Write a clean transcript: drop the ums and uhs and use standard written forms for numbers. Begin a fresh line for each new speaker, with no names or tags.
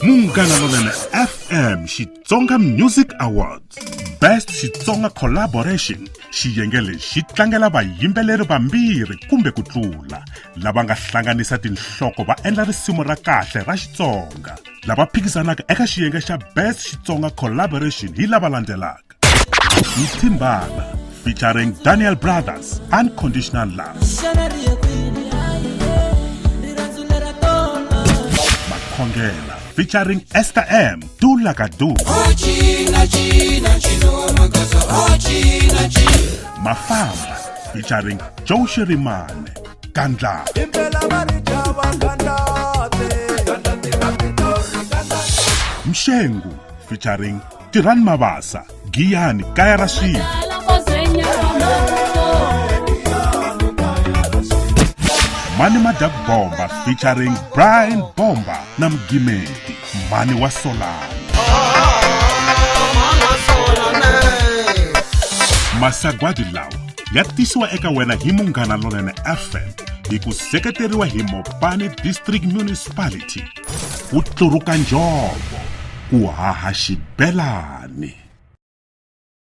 Munghana Lonene FM Xitsonga Music Awards Best Xitsonga Collaboration. Xiyenge lexi xi tlangela vayimbeleri vambirhi kumbe ku tlula lava nga hlanganisa tinhloko va endla risimu ra kahle ra Xitsonga. Lava phikizanaka eka xiyenge xa Best Xitsonga Collaboration hi lava landzelaka: Mthimbana featuring Daniel Brothers, Unconditional Love. Makhongela featuring Esther M, Dula Kadu. Mafamba featuring Joe Shirimane, Gandla. Mshengu featuring Tiran Mabasa, Giyani Kaya Rashid. Mani Madak Bomba featuring Brian Bomba na Mgimeti, Mani wa Solani. Masagwadi lawa ya tisiwa eka wena hi Munghana Lonene FM hi ku seketeriwa hi Mopani District Municipality. Ku tluruka njhovo, ku haha xibelani.